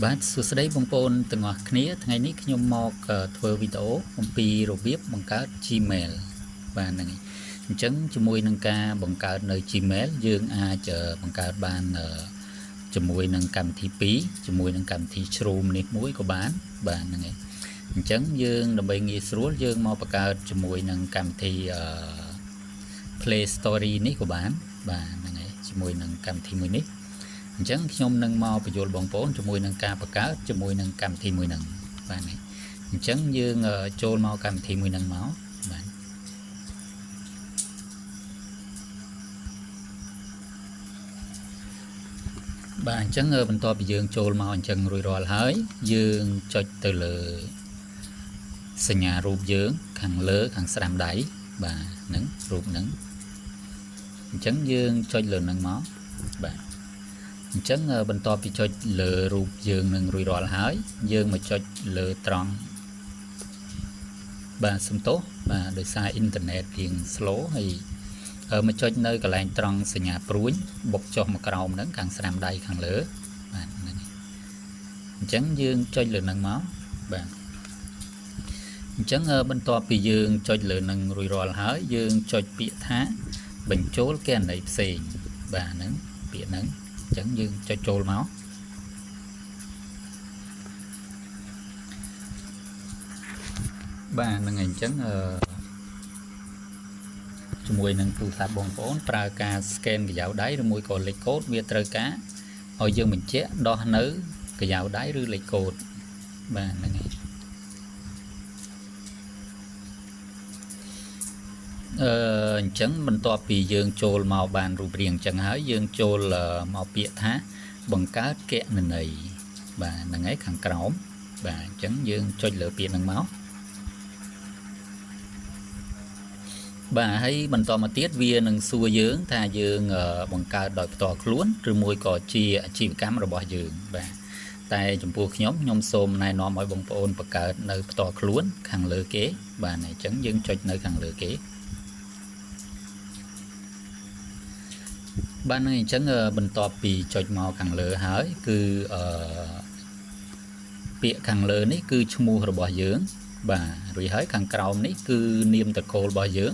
បាទសួស្តីបងប្អូនទាំងអស់គ្នាថ្ងៃនេះខ្ញុំមកធ្វើវីដេអូអំពីរបៀបបង្កើត Gmail បាទហ្នឹងហើយអញ្ចឹងជាមួយនឹងការបង្កើតនៅ Gmail យើងអាចបង្កើតបានជាមួយនឹងកម្មវិធី2ជាមួយនឹងកម្មវិធី Chrome នេះមួយក៏បានបាទហ្នឹងហើយអញ្ចឹងយើងដើម្បីងាយស្រួលយើងមកបង្កើតជាមួយនឹងកម្មវិធី Play Story នេះក៏បានបាទហ្នឹងហើយជាមួយនឹងកម្មវិធីមួយនេះអញ្ចឹងខ្ញុំនឹងមកបញ្យល់បងប្អូនជាមួយនឹងការបង្កើតជាមួយនឹងកម្មវិធីមួយហ្នឹងបាទនេះអញ្ចឹងយើងចូលមកកម្មវិធីមួយហ្នឹងមកបាទបាទអញ្ចឹងបន្ទាប់ពីយើងចូលមកអញ្ចឹងរួចរាល់ហើយយើងចុចទៅលើសញ្ញារូបយើងខាងលើខាងស្ដាំដៃបាទហ្នឹងរូបហ្នឹងអញ្ចឹងយើងចុចលើហ្នឹងមកបាទអញ្ចឹងបន្ទាប់ពីចុចលើរូបយើងនឹងរួចរាល់ហើយយើងមកចុចលើត្រង់បាទសំទោសបាទដោយសារអ៊ីនធឺណិតរៀង slow ហើយមកចុចនៅកន្លែងត្រង់សញ្ញាព្រួញបុកចុះមកក្រោមហ្នឹងខាងស្ដាំដៃខាងលើបាទហ្នឹងអញ្ចឹងយើងចុចលើហ្នឹងមកបាទអញ្ចឹងបន្ទាប់ពីយើងចុចលើហ្នឹងរួចរាល់ហើយយើងចុចពាក្យថាបញ្ចូលគណនីផ្សេងបាទហ្នឹងពាក្យហ្នឹងអញ្ចឹងយើងចុចចូលមកបាទហ្នឹងហើយអញ្ចឹងជាមួយនឹងទូរស័ព្ទបងប្អូនប្រើការ scan ក្រយៅដៃឬមួយក៏លេខកូដវាត្រូវការឲ្យយើងបញ្ជាក់ដោះនៅក្រយៅដៃឬលេខកូដបាទហ្នឹងហើយអញ្ចឹងបន្ទាប់ពីយើងចូលមកបានរូបរាងអញ្ចឹងហើយយើងចូលមកពាក្យថាបង្កើតគណនីបាទហ្នឹងហើយខាងក្រោមបាទអញ្ចឹងយើងចុចលើពាក្យហ្នឹងមកបាទហើយបន្តមកទៀតវានឹងសួរយើងថាយើងបង្កើតដោយផ្ទាល់ខ្លួនឬមួយក៏ជាអាជីវកម្មរបស់យើងបាទតែចំពោះខ្ញុំសូមណែនាំឲ្យបងប្អូនបង្កើតនៅផ្ទាល់ខ្លួនខាងលើគេបាទអញ្ចឹងយើងចុចនៅខាងលើគេបាទនឹងអញ្ចឹងបន្ទាប់ពីចុចមកខាងលើហើយគឺពាក្យខាងលើនេះគឺឈ្មោះរបស់យើងបាទរួចហើយខាងក្រោមនេះគឺនាមត្រកូលរបស់យើង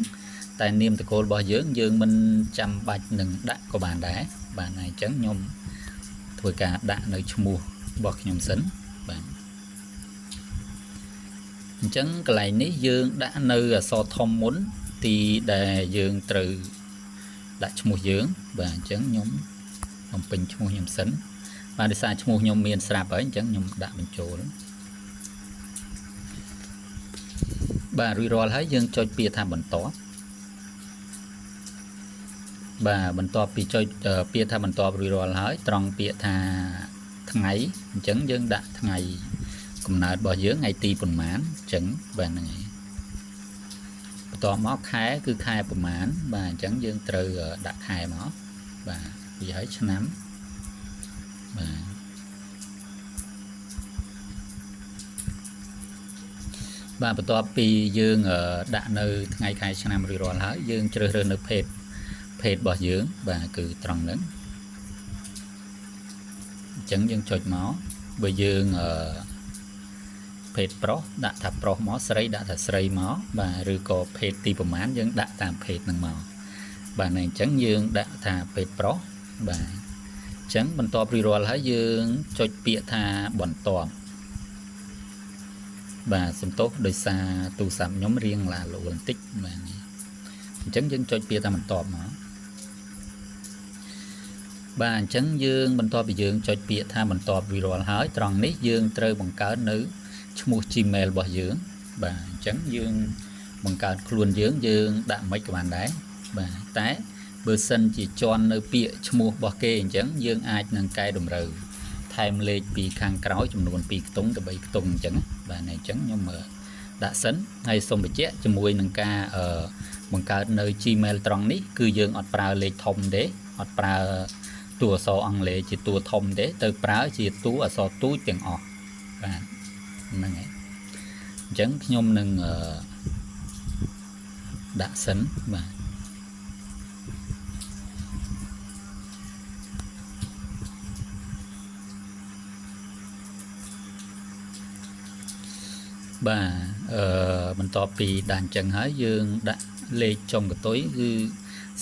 តែនាមត្រកូលរបស់យើងយើងមិនចាំបាច់នឹងដាក់ក៏បានដែរបាទអញ្ចឹងខ្ញុំធ្វើការដាក់នៅឈ្មោះរបស់ខ្ញុំសិនបាទអញ្ចឹងកន្លែងនេះយើងដាក់នៅអក្សរធំមុនទីដែលយើងត្រូវដាក់ឈ្មោះយើងបាទអញ្ចឹងខ្ញុំបំពេញឈ្មោះខ្ញុំសិនបាទដោយសារឈ្មោះខ្ញុំមានស្រាប់ហើយអញ្ចឹងខ្ញុំដាក់បញ្ចូលបាទរួចរាល់ហើយយើងចុចពាក្យថាបន្ទាប់បាទបន្ទាប់ពីចុចពាក្យថាបន្ទាប់រួចរាល់ហើយត្រង់ពាក្យថាថ្ងៃអញ្ចឹងយើងដាក់ថ្ងៃកំណើតរបស់យើងថ្ងៃទីប៉ុន្មានអញ្ចឹងបាទហ្នឹងហើយបន្ទាប់មកខែគឺខែប្រមាណបាទអញ្ចឹងយើងត្រូវដាក់ខែមកបាទវាហើយឆ្នាំបាទបាទបន្ទាប់ពីយើងដាក់នៅថ្ងៃខែឆ្នាំរួចរាល់ហើយយើងជ្រើសរើសនៅភេទរបស់យើងបាទគឺត្រង់ហ្នឹងអញ្ចឹងយើងចុចមកបើយើងភេទប្រុសដាក់ថាប្រុសមកស្រីដាក់ថាស្រីមកបាទឬក៏ភេទទីប្រមាណយើងដាក់តាមភេទហ្នឹងមកបាទអញ្ចឹងយើងដាក់ថាភេទប្រុសបាទអញ្ចឹងបន្ទាប់រួចរាល់ហើយយើងចុចពាក្យថាបន្ទាប់បាទសំទោសដោយសារទូរស័ព្ទខ្ញុំរៀងឡាលបន្តិចបាទអញ្ចឹងយើងចុចពាក្យថាបន្ទាប់មកបាទអញ្ចឹងយើងបន្ទាប់ពីយើងចុចពាក្យថាបន្ទាប់រួចរាល់ហើយត្រង់នេះយើងត្រូវបង្កើតនៅឈ្មោះ Gmail របស់យើងបាទអញ្ចឹងយើងបង្កើតខ្លួនយើងយើងដាក់មិនក៏បានដែរបាទតែបើសិនជាជន់នៅពាក្យឈ្មោះរបស់គេអញ្ចឹងយើងអាចនឹងកែតម្រូវថែមលេខពីខាងក្រោយចំនួន2ខ្ទង់ទៅ3ខ្ទង់អញ្ចឹងបាទអញ្ចឹងខ្ញុំដាក់សិនហើយសូមបញ្ជាក់ជាមួយនឹងការបង្កើតនៅ Gmail ត្រង់នេះគឺយើងអត់ប្រើលេខធំទេអត់ប្រើតួអក្សរអង់គ្លេសជាតួធំទេទៅប្រើជាតួអក្សរទូចទាំងអស់បាទហ្នឹងហើយអញ្ចឹងខ្ញុំនឹងដាក់សិនបាទ បាទបន្ទាប់ពីដាក់អញ្ចឹងហើយយើងដាក់លេខចុងកតុយគឺ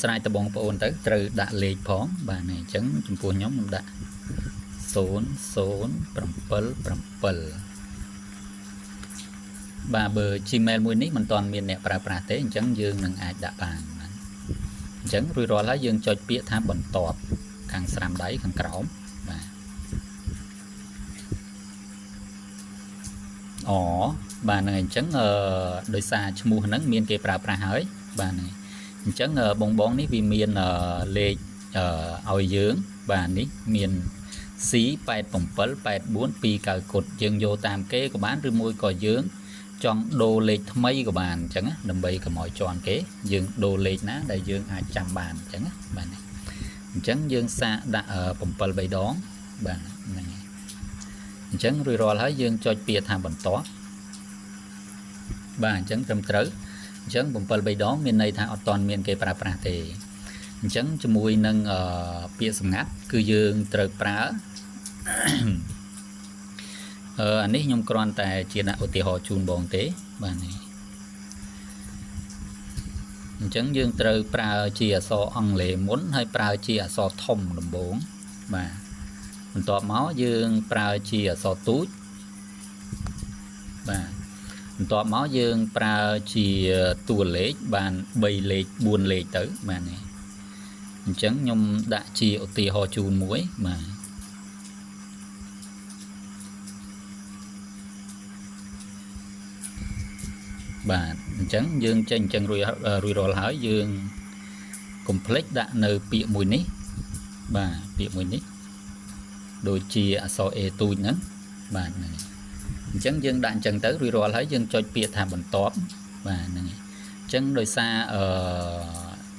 ស្រេចតបងប្អូនទៅត្រូវដាក់លេខផងបាទនេះអញ្ចឹងចំពោះខ្ញុំខ្ញុំដាក់0077បាទបើ Gmail មួយនេះមិនទាន់មានអ្នកប្រើប្រាស់ទេអញ្ចឹងយើងនឹងអាចដាក់បានបាទអញ្ចឹងរួចរាល់ហើយយើងចុចពាក្យថាបន្ទាប់ខាងស្រាំដៃខាងក្រោមបាទអូបាទហ្នឹងហើយអញ្ចឹងដោយសារឈ្មោះហ្នឹងមានគេប្រើប្រាស់ហើយបាទហ្នឹងអញ្ចឹងបងបងនេះវាមានលេខឲ្យយើងបាទនេះមាន C878429 គុតយើងយកតាមគេក៏បានឬមួយក៏យើងចង់ដូរលេខថ្មីក៏បានអញ្ចឹងដើម្បីកុំឲ្យជាន់គេយើងដូរលេខណាដែលយើងអាចចាំបានអញ្ចឹងបាទអញ្ចឹងយើងសាកដាក់7 3ដងបាទហ្នឹងហើយអញ្ចឹងរួចរាល់ហើយយើងចុចពាក្យថាបន្ទាប់បាទអញ្ចឹងត្រឹមត្រូវអញ្ចឹង7 3ដងមានន័យថាអត់ទាន់មានគេប្រើប្រាស់ទេអញ្ចឹងជាមួយនឹងពាក្យសម្ងាត់គឺយើងត្រូវប្រើអានេះខ្ញុំគ្រាន់តែជាដាក់ឧទាហរណ៍ជូនបងទេបាទនេះអញ្ចឹងយើងត្រូវប្រើជាអក្សរអង់គ្លេសមុនហើយប្រើជាអក្សរធំដំបូងបាទបន្ទាប់មកយើងប្រើជាអក្សរទូចបាទបន្ទាប់មកយើងប្រើជាតួលេខបាន3លេខ4លេខទៅបាទនេះអញ្ចឹងខ្ញុំដាក់ជាឧទាហរណ៍ជូនមួយបាទបាទអញ្ចឹងយើងចេញអញ្ចឹងរួចរាល់ហើយយើងកុំភ្លេចដាក់នៅពាក្យមួយនេះបាទពាក្យមួយនេះដូចជាអក្សរ A ទូចហ្នឹងបាទហ្នឹងអញ្ចឹងយើងដាក់អញ្ចឹងទៅរួចរាល់ហើយយើងចុចពាក្យថាបន្ទាប់បាទហ្នឹងអញ្ចឹងដោយសារ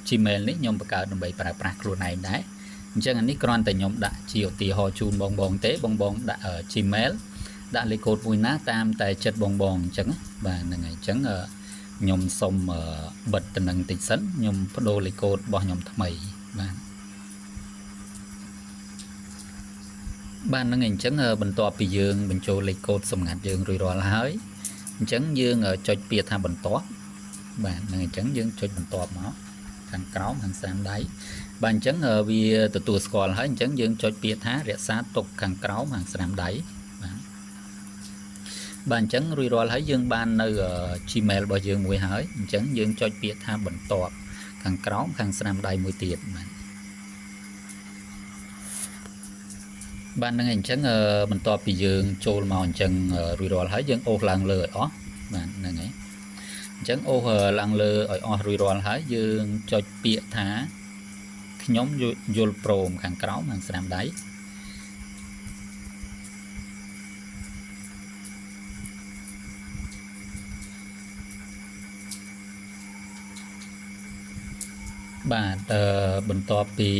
Gmail នេះខ្ញុំបង្កើតដើម្បីប្រើប្រាស់ខ្លួនឯងដែរអញ្ចឹងអានេះគ្រាន់តែខ្ញុំដាក់ជាឧទាហរណ៍ជូនបងបងទេបងបងដាក់ Gmail ដាក់លេខកូដមួយណាតាមតែចិត្តបងបងអញ្ចឹងបាទហ្នឹងហើយអញ្ចឹងខ្ញុំសុំបិទតំណែងតិចសិនខ្ញុំបដូរលេខកូដរបស់ខ្ញុំថ្មីបាទបាទហ្នឹងហើយអញ្ចឹងបន្ទាប់ពីយើងបញ្ចូលលេខកូដសម្ងាត់យើងរួចរាល់ហើយអញ្ចឹងយើងចុចពាក្យថាបន្ទាប់បាទហ្នឹងអញ្ចឹងយើងចុចបន្ទាប់មកខាងក្រោមខាងស្ដាំដៃបាទអញ្ចឹងវាទទួលស្គាល់ហើយអញ្ចឹងយើងចុចពាក្យថារក្សាទុកខាងក្រោមខាងស្ដាំដៃបាទបាទអញ្ចឹងរួចរាល់ហើយយើងបាននៅ Gmail របស់យើងមួយហើយអញ្ចឹងយើងចុចពាក្យថាបន្ទាប់ខាងក្រោមខាងស្ដាំដៃមួយទៀតបាទបាទហ្នឹងហើយអញ្ចឹងបន្ទាប់ពីយើងចូលមកអញ្ចឹងរួចរាល់ហើយយើងអូសឡើងលើឲ្យអស់បាទហ្នឹងហើយអញ្ចឹងអូសឡើងលើឲ្យអស់រួចរាល់ហើយយើងចុចពាក្យថាខ្ញុំយល់ព្រមខាងក្រោមខាងស្ដាំដៃបាទបន្ទាប់ពី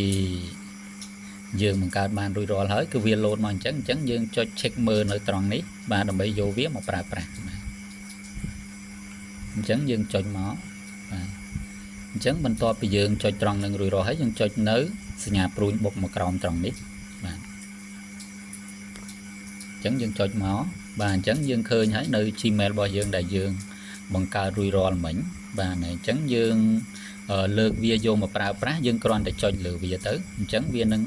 យើងបង្កើតបានរួចរាល់ហើយគឺវាលោតមកអញ្ចឹងអញ្ចឹងយើងចុច check មើលនៅត្រង់នេះបាទដើម្បីយកវាមកប្រើប្រាស់បាទអញ្ចឹងយើងចុចមកបាទអញ្ចឹងបន្ទាប់ពីយើងចុចត្រង់នឹងរួចរាល់ហើយយើងចុចនៅសញ្ញាព្រួញបុកមកក្រោមត្រង់នេះបាទអញ្ចឹងយើងចុចមកបាទអញ្ចឹងយើងឃើញហើយនៅ Gmail របស់យើងដែលយើងបង្កើតរួចរាល់មិញបាទអញ្ចឹងយើងលើកវាយកមកប្រើប្រាស់យើងគ្រាន់តែចុចលើវាទៅអញ្ចឹងវានឹង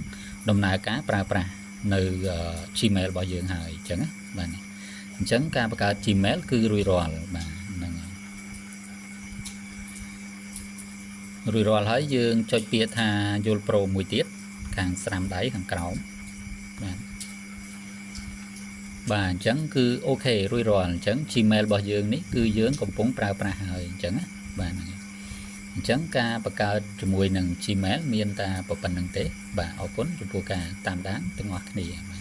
ដំណើរការប្រើប្រាស់នៅ Gmail របស់យើងហើយអញ្ចឹងបាទអញ្ចឹងការបង្កើត Gmail គឺរួចរាល់បាទហ្នឹងហើយរួចរាល់ហើយយើងចុចពាក្យថាយល់ព្រមមួយទៀតខាងស្រាំដៃខាងក្រោមបាទបាទអញ្ចឹងគឺអូខេរួចរាល់អញ្ចឹង Gmail របស់យើងនេះគឺយើងកំពុងប្រើប្រាស់ហើយអញ្ចឹងណាបាទហ្នឹងហើយអញ្ចឹងការបង្កើតជាមួយនឹង Gmail មានតែប៉ុណ្្នឹងទេបាទអរគុណចំពោះការតាមដានទាំងអស់គ្នាបាទ